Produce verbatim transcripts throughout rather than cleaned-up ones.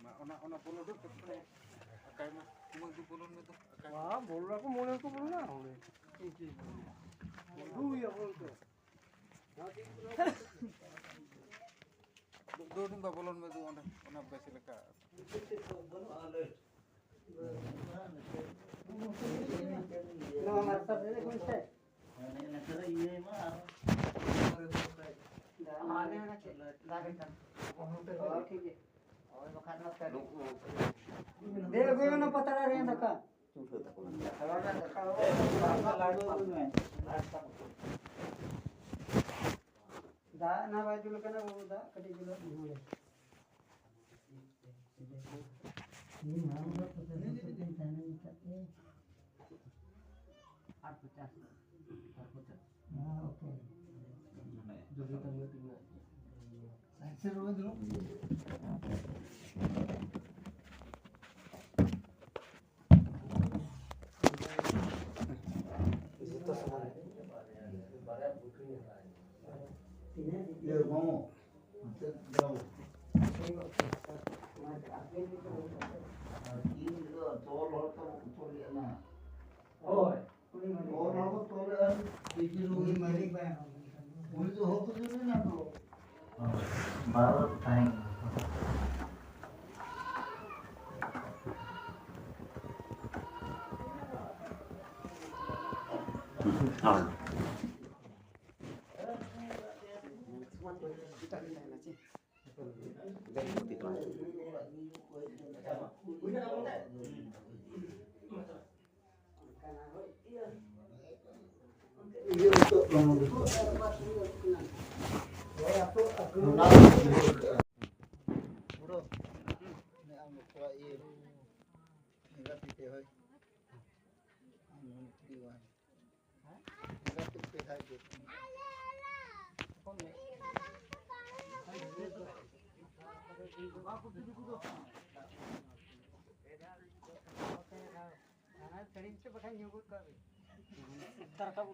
ᱢᱟ, ᱚᱱᱟ, ᱚᱱᱟ ᱵᱚᱞᱚ ᱩᱰᱩᱠ ᱠᱟᱛᱮ ᱟᱠᱟᱭ ᱢᱟ᱾ ᱠᱩᱢᱟᱹᱝ ᱫᱩ ᱵᱚᱞᱚᱱ ᱢᱮ ᱫᱩ, ᱟᱠᱟᱭ ᱢᱟ᱾ ᱵᱟᱝ, ᱵᱚᱞᱚ ᱟᱠᱚ ᱢᱚᱱᱮ ᱠᱚ ᱵᱚᱞᱚᱱᱟ, ᱚᱸᱰᱮ᱾ ᱪᱮᱫ ᱪᱮᱫ ᱵᱚᱞᱚᱱᱟ? ᱵᱚᱞᱚ ᱦᱩᱭᱩᱜᱼᱟ, ᱵᱚᱞᱚ ᱦᱩᱭᱩᱜᱼᱟ᱾ ᱫᱩ, ᱫᱩ ᱰᱤᱝᱜᱟ ᱵᱚᱞᱚᱱ ᱢᱮ ᱫᱩ, ᱚᱸᱰᱮ, ᱚᱱᱟ ᱵᱮᱥ ᱞᱮᱠᱟ᱾ ᱱᱚᱣᱟ ᱢᱟᱨᱥᱟᱞ ᱨᱮ ᱠᱚᱱ ᱥᱮ? ᱫᱮ, ᱟᱹᱜᱩᱭ ᱢᱮ ᱚᱱᱟ ᱯᱟᱛᱲᱟ ᱨᱮ ᱫᱟᱠᱟ᱾ ᱫᱟᱜ ᱱᱟ ᱵᱟᱭ ᱫᱩᱞ ᱠᱟᱱᱟ ᱵᱟᱹᱵᱩ, ᱫᱟᱜ ᱠᱟᱹᱴᱤᱡ ᱫᱩᱞ ᱢᱮ᱾ ᱟᱨ ᱯᱚᱪᱟᱥ᱾ ᱟᱨ ᱯᱚᱪᱟᱥ᱾ ᱦᱮᱸ, ᱳᱠᱮ᱾ ᱡᱚᱞᱫᱤ ᱛᱟᱦᱞᱮ ᱛᱤᱱᱟᱹᱜ? ᱥᱟᱴ ᱥᱮ ᱨᱚᱦᱚᱭ ᱫᱩᱲᱩᱵ᱾ ᱡᱚᱛᱚ ᱥᱚᱢᱟᱱ᱾ ᱤᱭᱟᱹ, ᱢᱟᱢᱩ᱾ ᱟᱨ ᱛᱤᱱ ᱦᱤᱞᱳᱜ ᱛᱚᱞ ᱦᱚᱲ ᱠᱚ ᱛᱚᱞ ᱞᱮᱫ ᱱᱟ᱾ ᱦᱳᱭ᱾ ᱛᱚᱞ ᱦᱚᱲ ᱠᱚ ᱛᱚᱞ ᱞᱮᱫᱼᱟ᱾ ᱛᱤᱠᱤᱱ ᱩᱱᱤ ᱢᱟᱹᱞᱤᱠ ᱵᱟᱭ ᱦᱚᱦᱚ ᱞᱮᱫᱟ᱾ ᱩᱱᱤ ᱫᱚ ᱦᱚᱦᱚ ᱠᱚ ᱡᱩᱞ ᱞᱮᱱᱟ ᱛᱚ᱾ ᱦᱳᱭ᱾ ᱵᱟᱨᱚ ᱛᱟᱦᱮᱸ ᱠᱟᱱᱟ᱾ ᱦᱳᱭ᱾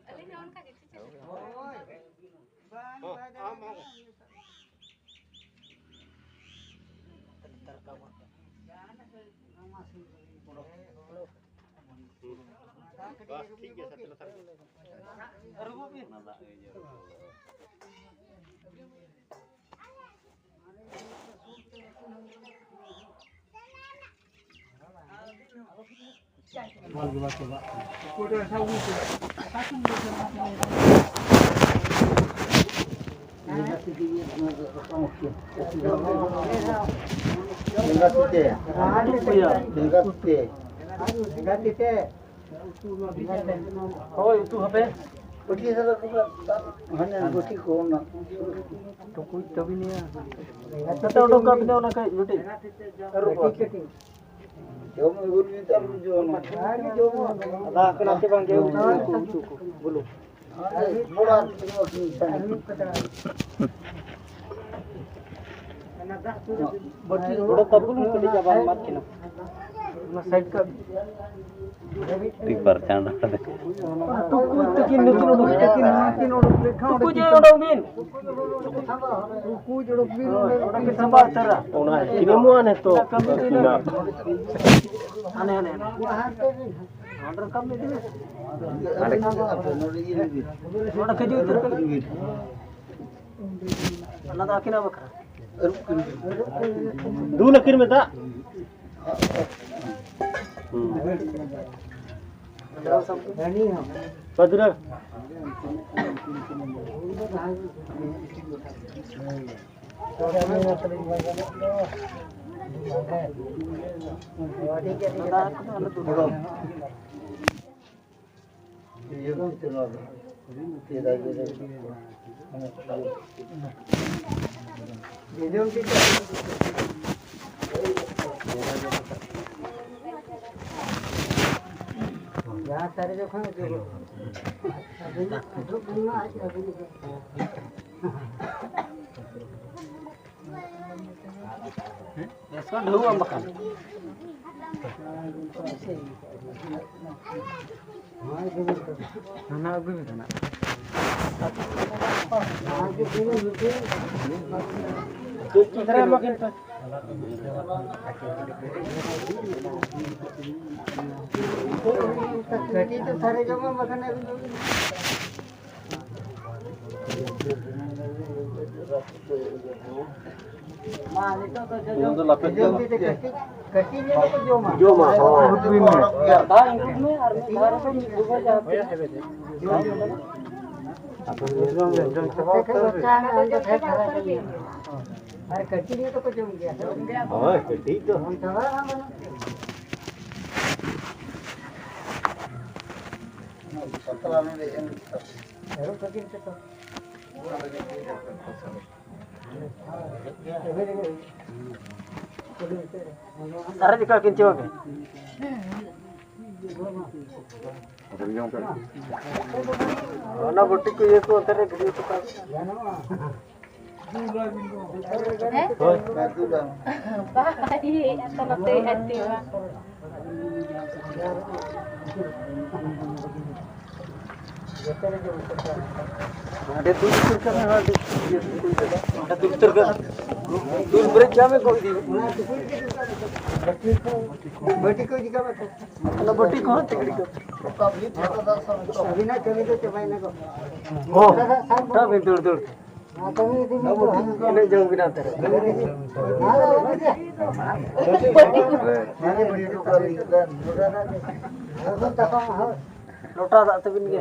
ᱟᱹᱞᱤᱧ ᱦᱚᱸ ᱚᱱᱠᱟ ᱜᱮ, ᱴᱷᱤᱠ ᱟᱪᱷᱮ᱾ ᱦᱳᱭ᱾ ᱵᱟᱝ, ᱵᱟᱭ ᱫᱟᱲᱮᱭᱟᱜ ᱠᱟᱱᱟ᱾ ᱵᱟᱥ, ᱴᱷᱤᱠ ᱜᱮᱭᱟ, ᱥᱟᱛᱮ ᱞᱟᱛᱟᱨ ᱜᱮ᱾ ᱦᱳᱭ, ᱩᱛᱩ ᱦᱟᱯᱮ᱾ ᱯᱟᱹᱴᱤ ᱫᱷᱟᱨᱟ ᱠᱚ ᱦᱟᱱᱮ ᱜᱩᱴᱷᱤ ᱠᱚ ᱚᱱᱟ᱾ ᱴᱩᱠᱩᱡ ᱛᱟᱹᱵᱤᱱ ᱭᱟ᱾ ᱱᱚᱛᱮ ᱚᱰᱚᱠ ᱠᱟᱜ ᱵᱤᱱ ᱚᱱᱟ ᱠᱟᱹᱡ ᱢᱤᱫᱴᱤᱡ᱾ ᱡᱚᱢ ᱟᱹᱜᱩ ᱞᱟᱹᱜᱤᱫ ᱟᱞᱚᱢ ᱡᱚᱢᱟ᱾ ᱟᱫᱟ ᱠᱟᱱᱟ ᱪᱮ ᱵᱟᱝ ᱜᱮ ᱩᱛᱩ ᱠᱚ, ᱩᱛᱩ ᱠᱚ, ᱵᱩᱞᱩ᱾ ᱵᱚᱲᱟ ᱵᱟᱹᱴᱤ ᱚᱰᱚᱠ ᱠᱟᱜ ᱵᱩᱞᱩ ᱠᱟᱹᱴᱤᱡ ᱪᱟᱵᱟ ᱢᱟᱛ ᱠᱤᱱᱟ᱾ ᱚᱱᱟ ᱥᱟᱭᱤᱰ ᱠᱟᱜ᱾ ᱴᱤᱯᱟᱨ ᱪᱟᱸᱫᱟ᱾ ᱴᱩᱠᱩᱡ ᱛᱟᱹᱠᱤᱱ ᱱᱩᱠᱤᱱ ᱚᱰᱚᱠ ᱞᱮᱠᱷᱟᱱ ᱚᱸᱰᱮ ᱴᱩᱠᱩᱡ ᱮ ᱚᱰᱚᱠ ᱵᱤᱱ᱾ ᱴᱩᱠᱩᱡ ᱚᱰᱚᱠ ᱵᱤᱱ᱾ ᱚᱸᱰᱮ ᱠᱤᱱ ᱥᱟᱢᱵᱟᱣ ᱩᱛᱟᱹᱨᱟ᱾ ᱚᱱᱟ ᱠᱤᱱ ᱮᱢᱚᱜᱼᱟ ᱱᱤᱛᱚᱜ᱾ ᱦᱟᱱᱮ, ᱦᱟᱱᱮ, ᱦᱟᱱᱮ᱾ ᱚᱸᱰᱮ ᱠᱷᱟᱹᱡᱩᱨ ᱩᱛᱟᱹᱨ ᱠᱟᱱᱟ᱾ ᱚᱱᱟ ᱫᱚ ᱟᱹᱠᱤᱱᱟᱜ ᱵᱟᱠᱷᱨᱟ᱾ ᱫᱩᱞ ᱟᱹᱠᱤᱱ ᱢᱮ ᱫᱟᱜ᱾ ᱯᱟᱫᱽᱨᱟ᱾ ᱡᱟᱦᱟᱸ ᱥᱟᱹᱨᱤ ᱡᱚᱠᱷᱚᱱ ᱩᱫᱩᱜᱚᱜ ᱠᱟᱱᱟ᱾ ᱟᱹᱵᱤᱱ ᱩᱫᱩᱜ ᱵᱤᱱ ᱢᱟ ᱟᱡ ᱟᱹᱵᱤᱱ ᱩᱫᱩᱜ ᱵᱤᱱ᱾ ᱮᱥᱠᱚ ᱰᱷᱟᱹᱣᱟᱹᱜ ᱟᱢ ᱵᱟᱠᱷᱟᱱ᱾ ᱦᱟᱱᱟ ᱟᱹᱜᱩᱭ ᱢᱮ, ᱦᱟᱱᱟ᱾ ᱪᱮᱫ ᱪᱮᱫ ᱨᱮ ᱮᱢᱟ ᱠᱤᱱ ᱯᱮ? ᱠᱟᱹᱴᱤᱡ ᱫᱚ ᱥᱟᱨᱮᱡᱚᱜ ᱢᱟ, ᱵᱟᱠᱷᱟᱱ ᱟᱹᱵᱤᱱ ᱫᱚ ᱢᱟ, ᱱᱤᱛᱚᱜ ᱫᱚ ᱡᱚᱡᱚ, ᱡᱚᱡᱚ ᱵᱤᱞᱤ ᱠᱟᱹᱴᱤᱡ, ᱠᱟᱹᱴᱤᱡ ᱧᱚᱜ ᱫᱚᱠᱚ ᱡᱚᱢᱟ᱾ ᱡᱚᱢᱟ, ᱦᱳᱭ᱾ ᱫᱟᱜ ᱤᱸᱜᱩᱫ ᱢᱮ ᱟᱨ ᱢᱤᱫ ᱫᱷᱟᱣ ᱨᱮ ᱢᱤᱫ ᱰᱩᱵᱟᱹ ᱡᱟᱦᱟᱸ ᱛᱤᱱᱟᱹᱜ᱾ ᱟᱨ ᱠᱟᱹᱴᱤᱡ ᱧᱚᱜ ᱫᱚᱠᱚ ᱡᱚᱢ ᱜᱮᱭᱟ᱾ ᱦᱳᱭ, ᱠᱟᱹᱴᱤᱡ ᱫᱚ᱾ ᱯᱟᱛᱞᱟ ᱞᱮ ᱮᱢ ᱠᱮᱫᱟ᱾ ᱦᱮᱨᱳ ᱠᱟᱹᱴᱤᱡ ᱛᱮ ᱛᱚ᱾ ᱥᱟᱨᱮᱡ ᱟᱠᱟᱫ ᱠᱤᱱ ᱪᱮ ᱵᱟᱝ? ᱚᱱᱟ ᱵᱚᱴᱤ ᱠᱚ ᱤᱭᱟᱹ ᱠᱚ ᱚᱱᱛᱮ ᱨᱮ ᱜᱤᱰᱤ ᱦᱚᱴᱚ ᱠᱟᱜ᱾ ᱦᱮᱸ? ᱵᱟᱭ ᱤᱭᱟᱹᱭᱮᱫᱼᱟ ᱛᱚ, ᱱᱚᱛᱮ ᱟᱡ ᱛᱮ ᱵᱟᱝ᱾ ᱚᱸᱰᱮ ᱫᱩᱲᱩᱵ ᱩᱛᱟᱹᱨ ᱠᱟᱜ ᱢᱮ, ᱚᱸᱰᱮ ᱫᱩᱲᱩᱵ ᱩᱛᱟᱹᱨ ᱠᱟᱜ ᱢᱮ᱾ ᱫᱩᱞ ᱵᱨᱮᱠ ᱠᱟᱜ ᱢᱮ, ᱜᱚᱜ ᱤᱫᱤ ᱢᱮ᱾ ᱵᱟᱹᱴᱤ ᱠᱚ ᱤᱫᱤ ᱠᱟᱜ ᱢᱮ ᱛᱚ᱾ ᱚᱱᱟ ᱵᱟᱹᱴᱤ ᱠᱚᱦᱚᱸ ᱛᱤᱠᱲᱤ ᱠᱟᱜ ᱢᱮ᱾ ᱟᱹᱵᱤᱱᱟᱜ ᱠᱟᱹᱢᱤ ᱫᱚ ᱪᱟᱵᱟᱭᱮᱱᱟ ᱜᱚ᱾ ᱦᱚᱸ, ᱥᱟᱵ ᱵᱤᱱ ᱫᱩᱲ ᱫᱩᱲ᱾ ᱮᱱᱮᱡ ᱡᱚᱝ ᱵᱤᱱ ᱦᱟᱱᱛᱮ ᱨᱮ᱾ ᱞᱚᱴᱟ ᱫᱟᱜ ᱛᱟᱹᱵᱤᱱ ᱜᱮ᱾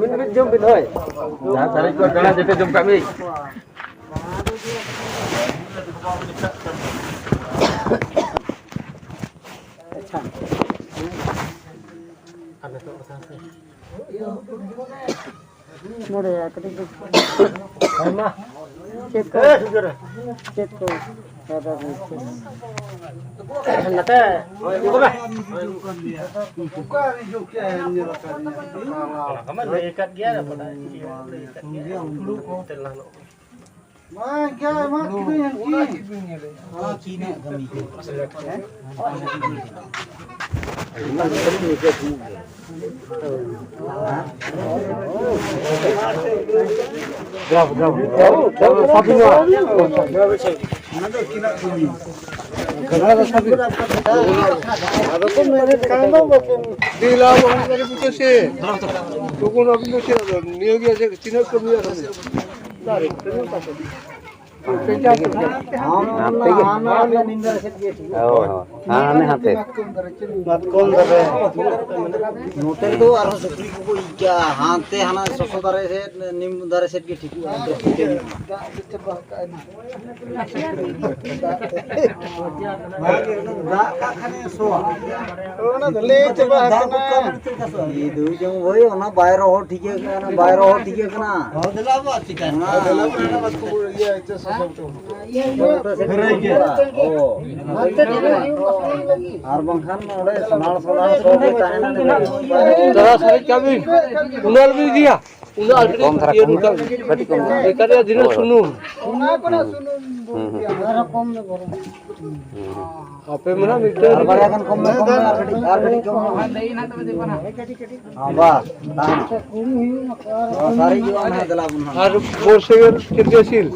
ᱢᱤᱫ ᱢᱤᱫ ᱡᱚᱢ ᱵᱤᱱ, ᱦᱳᱭ᱾ ᱡᱟᱦᱟᱸ ᱥᱟᱨᱮᱡ ᱠᱚ ᱠᱟᱱᱟ, ᱡᱮᱛᱮ ᱡᱚᱢ ᱠᱟᱜ ᱢᱮ᱾ ᱟᱪᱪᱷᱟ᱾ ᱟᱨ ᱱᱤᱛᱚᱜ ᱠᱟᱛᱷᱟ ᱥᱮ᱾ ᱱᱚᱰᱮ ᱠᱟᱹᱴᱤᱡ ᱫᱚ ᱟᱭᱢᱟ᱾ ᱪᱮᱫ ᱠᱚ? ᱪᱮᱫ ᱠᱚ? ᱱᱚᱛᱮ᱾ ᱚᱠᱟ ᱨᱮ ᱦᱤᱡᱩᱜ ᱠᱮᱜᱼᱟ, ᱧᱮᱞ ᱟᱠᱟᱫ ᱢᱮᱭᱟ᱾ ᱚᱱᱟ ᱠᱚᱢᱟ ᱞᱟᱹᱭ ᱟᱠᱟᱫ ᱜᱮᱭᱟ, ᱵᱟᱰᱟᱭ ᱜᱮᱭᱟ᱾ ᱢᱟ ᱜᱮ, ᱢᱟ ᱠᱤᱫᱟᱹᱧ ᱦᱟᱹᱱᱠᱤ᱾ ᱟᱫᱚ ᱠᱚ ᱢᱮᱱᱮᱫ ᱠᱷᱟᱱ ᱫᱚ ᱫᱤᱞᱟ ᱵᱚᱦᱚᱱ ᱠᱟᱨᱤ ᱵᱩᱡᱷᱟᱹᱣ ᱥᱮ᱾ ᱛᱚᱠᱷᱚᱱ ᱟᱹᱵᱤᱱ ᱫᱚ ᱪᱮᱫ ᱟᱫᱚ ᱱᱤᱭᱟᱹ ᱜᱮ ᱡᱮ ᱛᱤᱱᱟᱹᱜ ᱠᱟᱹᱢᱤᱭᱟ ᱠᱟᱹᱢᱤ᱾ ᱫᱟᱨᱮ, ᱠᱟᱹᱢᱤ ᱚᱠᱟ ᱥᱮᱫ? ᱦᱟᱱᱟ, ᱦᱟᱱᱟ, ᱦᱟᱱᱟ ᱱᱤᱢ ᱫᱟᱨᱮ ᱥᱮᱫ ᱜᱮ ᱴᱷᱤᱠ᱾ ᱦᱳᱭ, ᱦᱳᱭ᱾ ᱦᱟᱱᱮ ᱦᱟᱱᱛᱮ᱾ ᱢᱟᱛᱠᱚᱢ ᱫᱟᱨᱮ᱾ ᱱᱚᱛᱮ ᱫᱚ ᱟᱨᱦᱚᱸ ᱥᱩᱠᱨᱤ ᱠᱚᱠᱚ ᱤᱡ ᱠᱟᱜᱼᱟ, ᱦᱟᱱᱛᱮ ᱦᱟᱱᱟ ᱥᱚᱥᱚ ᱫᱟᱨᱮ ᱥᱮᱫ, ᱱᱤᱢ ᱫᱟᱨᱮ ᱥᱮᱫ ᱜᱮ ᱴᱷᱤᱠᱚᱜᱼᱟ᱾ ᱫᱟᱜ ᱠᱟᱜ ᱠᱷᱟᱱᱮ ᱥᱚᱣᱟ᱾ ᱚᱱᱟ ᱫᱚ ᱞᱟᱹᱭ ᱪᱟᱵᱟ ᱟᱠᱟᱱᱟ᱾ ᱤᱫᱩ ᱡᱚᱝ ᱵᱷᱟᱹᱭ, ᱚᱱᱟ ᱵᱟᱭ ᱨᱚᱦᱚᱲ ᱴᱷᱤᱠᱟᱹ ᱠᱟᱱᱟ, ᱵᱟᱭ ᱨᱚᱦᱚᱲ ᱴᱷᱤᱠᱟᱹ ᱠᱟᱱᱟ᱾ ᱦᱚᱸ, ᱫᱮᱞᱟ ᱵᱚ, ᱪᱤᱠᱟᱹᱭᱮᱱᱟ? ᱚᱱᱟ ᱫᱮᱞᱟ ᱵᱚ, ᱚᱱᱟ ᱢᱟᱛᱠᱚᱢ ᱤᱭᱟᱹ, ᱪᱮᱫ ᱥᱟᱥᱟᱝ ᱪᱚᱝ᱾ ᱚ᱾ ᱟᱨ ᱵᱟᱝᱠᱷᱟᱱ ᱚᱸᱰᱮ ᱥᱚᱱᱟᱲ ᱥᱚᱱᱟᱲ ᱥᱚ ᱜᱮ ᱛᱟᱦᱮᱱᱟ᱾ ᱫᱟᱫᱟ, ᱥᱟᱨᱮᱡ ᱠᱟᱜ ᱵᱤᱱ᱾ ᱩᱱᱟᱹᱜ ᱟᱞᱚᱵᱤᱱ ᱤᱫᱤᱭᱟ᱾ ᱩᱱᱟᱹᱜ ᱟᱞᱚᱵᱤᱱ ᱠᱚᱢ ᱫᱷᱟᱨᱟ, ᱤᱭᱟᱹ ᱠᱚᱢ ᱱᱚᱝᱠᱟ ᱫᱷᱟᱨᱟ, ᱠᱟᱹᱴᱤᱡ ᱠᱚᱢ ᱫᱷᱟᱨᱟ᱾ ᱵᱮᱠᱟᱨ ᱨᱮᱭᱟᱜ ᱫᱤᱱᱟᱹᱜ ᱦᱳᱭ᱾ ᱥᱩᱱᱩᱢ᱾ ᱦᱩᱸ, ᱦᱩᱸ᱾ ᱦᱩᱸ, ᱦᱩᱸ᱾ ᱟᱯᱮ ᱢᱮᱱᱟᱜ ᱢᱤᱫᱴᱟᱝ ᱟᱨ ᱵᱟᱨᱭᱟ ᱜᱟᱱ ᱠᱚᱢ ᱢᱮ, ᱠᱚᱢ ᱢᱮ, ᱟᱨ ᱠᱟᱹᱴᱤᱡ, ᱟᱨ ᱠᱟᱹᱴᱤᱡ ᱠᱚᱢ ᱢᱮ᱾ ᱦᱮᱸ, ᱵᱟᱥ, ᱛᱟᱦᱮᱸᱱᱟ᱾ ᱱᱚᱣᱟ ᱥᱟᱨᱮᱡ ᱦᱩᱭᱩᱜᱼᱟ, ᱚᱱᱟ ᱫᱮᱞᱟ ᱵᱚᱱ ᱦᱟᱸᱜ᱾ ᱟᱨ ᱵᱚᱨᱥᱮ ᱜᱮᱞ ᱪᱮᱫ ᱜᱮ ᱥᱤᱞ?